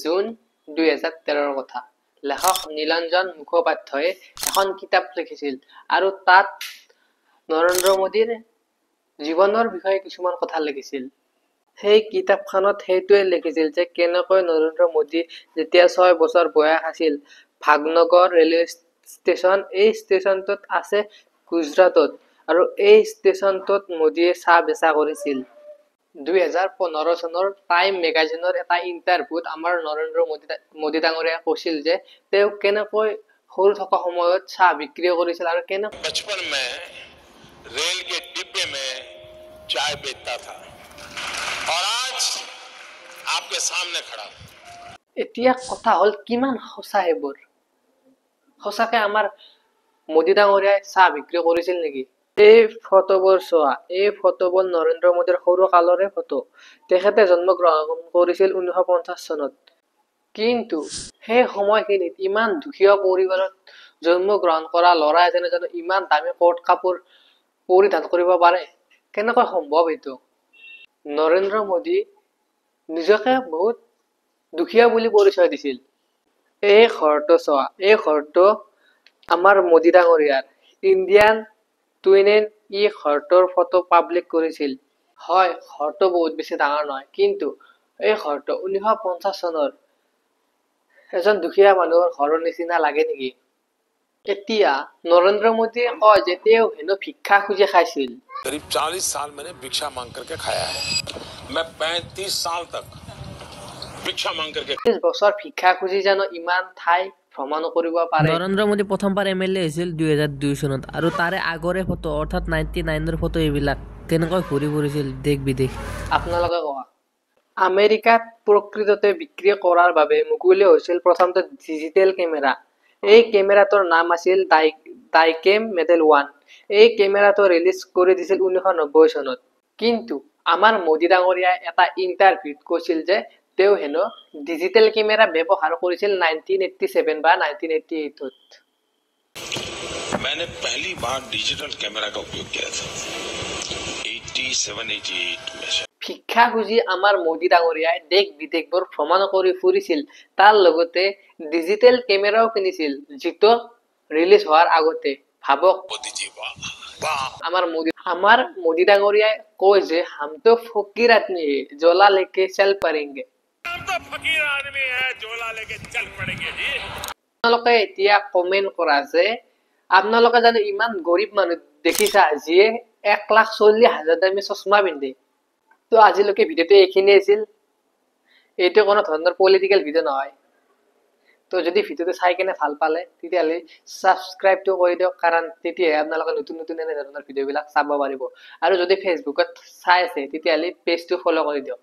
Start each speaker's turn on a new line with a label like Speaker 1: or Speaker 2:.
Speaker 1: June 2013ৰ কথা। লেখক নীলাঞ্জন মুখোপাধ্যায়ে এখন কিতাপ লিখিছিল আৰু তাত নৰেন্দ্ৰ মোদীৰ জীৱনৰ বিষয়ে কিছুমান কথা লিখিছিল। সেই কিতাপখনত সেইটোৱে লিখিছিল যে কেনেকৈ নৰেন্দ্ৰ মোদী যেতিয়া 6 বছৰ বয়স আছিল, ভাগনগৰ ৰেলৱে ষ্টেচন, এই ষ্টেচনটোত আছে গুজৰাটত, আৰু এই ষ্টেচনটোত মোদীয়ে চাহ বেচা কৰিছিল। 2015 চনৰ টাইম মেগাজিনৰ এটা ইণ্টাৰভিউত আমাৰ নৰেন্দ্ৰ মোদী ডাঙৰীয়াই কৈছিল যে তেওঁ কেনেকৈ সৰু থকা সময়ত চাহ বিক্ৰী কৰিছিল আৰু কেনেকৈ
Speaker 2: बचपन में रेल के डिब्बे में चाय बेचता था और आज आपके सामने खड़ा हूं।
Speaker 1: এতিয়া কথা হ'ল, কিমান সঁচা সেইবোৰ? সঁচাকে আমাৰ মোদী ডাঙৰীয়াই চাহ বিক্ৰী কৰিছিল নেকি? এই ফটোবোৰ চোৱা। এই ফটোবোৰ নৰেন্দ্ৰ মোদীৰ সৰু কালৰে ফটো। তেখেতে জন্মগ্ৰহণ কৰিছিল 1950 চনত। কিন্তু সেই সময়খিনিত ইমান দুখীয়া পৰিবাৰত জন্মগ্ৰহণ কৰা ল'ৰা এজনে জানো ইমান দামী কোট কাপোৰ পৰিধান কৰিব পাৰে? কেনেকৈ সম্ভৱ এইটো? নৰেন্দ্ৰ মোদী নিজকে বহুত দুখীয়া বুলি পৰিচয় দিছিল। এই ঘৰটো চোৱা। এই ঘৰটো আমাৰ মোদী ডাঙৰীয়াৰ। ইণ্ডিয়ান টুইনেন ই ঘৰটোৰ ফটো পাব্লিক কৰিছিল। হয়, ঘৰটো বহুত বেছি ডাঙৰ নহয়, কিন্তু এই ঘৰটো 1950 চনৰ এজন দুখীয়া মানুহৰ ঘৰৰ নিচিনা লাগে নেকি? এতিয়া নৰেন্দ্ৰ মোদীয়ে কয় যে তেওঁ হেনো ভিক্ষা খুজি খাইছিল।
Speaker 2: करीब 40 साल मैंने भिक्षा मांग करके खाया है। मैं 35 साल तक भिक्षा मांग करके
Speaker 1: 30 বছৰ ভিক্ষা খুজি জানো ইমান ঠাই ভ্ৰমণ কৰিব পাৰে?
Speaker 3: নৰেন্দ্ৰ মোদী প্ৰথমবাৰ এম এল এ হৈছিল 2002 চনত আৰু তাৰে আগৰে ফটো, অৰ্থাৎ 99ৰ ফটো এইবিলাক। কেনেকৈ ঘূৰি ফুৰিছিল দেশ বিদেশ।
Speaker 1: আপোনালোকে কোৱা। আমেৰিকাত প্ৰকৃততে বিক্ৰী কৰাৰ বাবে মুকলি হৈছিল প্ৰথমটো ডিজিটেল কেমেৰা। এই কেমেৰাটোৰ নাম আছিল ডাইকেম মডেল 1। এই কেমেৰাটো ৰিলিজ কৰি দিছিল 1990 চনত। কিন্তু আমাৰ মোদী ডাঙৰীয়াই এটা ইণ্টাৰভিউত কৈছিল যে তেওঁ হেনো ডিজিটেল কেমেৰা ব্যৱহাৰ কৰিছিল 1987 বা 1988ত।
Speaker 2: मैंने पहली बार डिजिटल कैमरा का उपयोग किया था 87 88 में से।
Speaker 1: ভিক্ষা খুজি আমাৰ মোদী ডাঙৰীয়াই দেশ বিদেশবোৰ ভ্ৰমণ কৰি ফুৰিছিল, তাৰ লগতে ডিজিটেল কেমেৰাও কিনিছিল যিটো ৰিলিজ হোৱাৰ আগতে। ভাবক।
Speaker 2: मोदी जी, वाह वाह!
Speaker 1: আমাৰ মোদী ডাঙৰীয়াই কয় যে हम तो फकीर आदमी है, झोला लेके चल पड़ेंगे।
Speaker 2: हम तो फकीर आदमी है, झोला लेके चल पड़ेंगे जी।
Speaker 1: আপোনালোকে এতিয়া কমেণ্ট কৰা যে আপোনালোকে জানো ইমান গৰীব মানুহ দেখিছা যিয়ে 1,40,000 দামী চশমা পিন্ধে? তো আজিলৈকে ভিডিঅ'টো এইখিনিয়ে আছিল। এইটো কোনো ধৰণৰ পলিটিকেল ভিডিঅ' নহয়। তো যদি ভিডিঅ'টো চাই কেনে ভাল পালে, তেতিয়াহ'লে ছাবস্ক্ৰাইবটো কৰি দিয়ক, কাৰণ তেতিয়াহে আপোনালোকে নতুন নতুন এনেধৰণৰ ভিডিঅ'বিলাক চাব পাৰিব। আৰু যদি ফেচবুকত চাই আছে, তেতিয়াহ'লে পেজটো ফ'ল' কৰি দিয়ক।